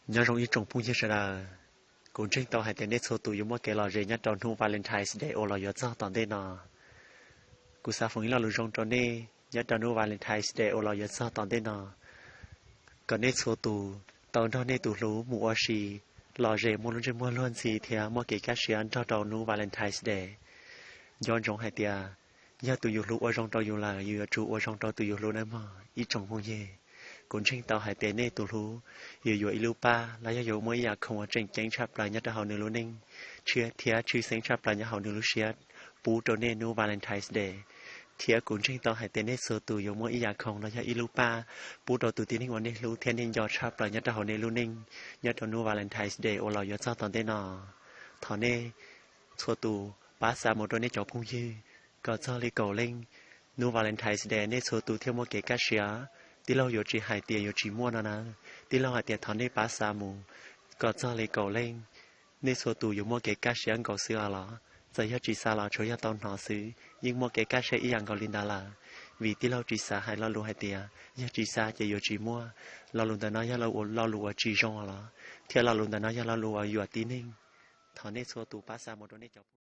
Nyob zoo ib tsoom phooj ywg sawv daws, kuv ntseeg tau hais tias nej txhua tus yuav muaj kev lom zem nyob rau hnub Valentine's Day uas los yuav txog tom ntej no. Kuv xav foom ib lo lus zoo rau nej nyob rau hnub Valentine's Day uas los yuav txog tom ntej no, kom nej txhua tus tau nrog nej tus hlub mus ua si lom zem, muaj lub ntsej muag luag ntxhi thiab muaj kev kaj siab nrog rau hnub Valentine's Day. Nco ntsoov hais tias yog tus yus hlub ua zoo rau yus lawm, yus yuav tsum ua zoo rau tus yus hlub nawb mog ib tsoom phooj ywg. Kuv ntseeg tau hais tias nej tus hlub yuav yuav ib lub paj los yog yuav muaj ib yam khoom uas tseem ceeb tshaj plaws nyob rau hauv nws lub neej, thiab tshwj xeeb tshaj plaws nyob hauv nws lub siab pub rau nej hnub Valentine's Day. Thiab kuv ntseeg tau hais tias nej txhua tus yuav muaj ib yam khoom los yog ib lub paj pub rau tus tib neeg uas nej hlub thiab nej nco tshaj plaws nyob rau hauv nej lub neej nyob rau hnub Valentine's Day uas los yuav txog tom ntej no. Thov nej txhua tus pab xa mus rau nej cov phooj ywg kom txog li kaum leej. Hnub Valentine's Day nej txhua tus thiaj muaj kev kaj siab. Tij laug yuav tsis hais tias yuav tsis muaj no na. Tij laug hais tias thov nej pab xa mus kom txog li kaum leej, nej txhua tus yuav muaj kev kaj siab nkaus xwb os los. Txawm yog tsis xa los tsuas yog tau hnov xwb yeej muaj kev kaj siab ib yam nkaus li ntawd lawm. Vim tij laug tsis xav hais lo lus hais tias yog tsis xa ces yuav tsis muaj. Lo lus ntawm no yog lo lus uas tsis zoo los, thiab lo lus ntawm no yog lo lus uas yuam tib neeg. Thov nej txhua tus pab xa mus rau nej cov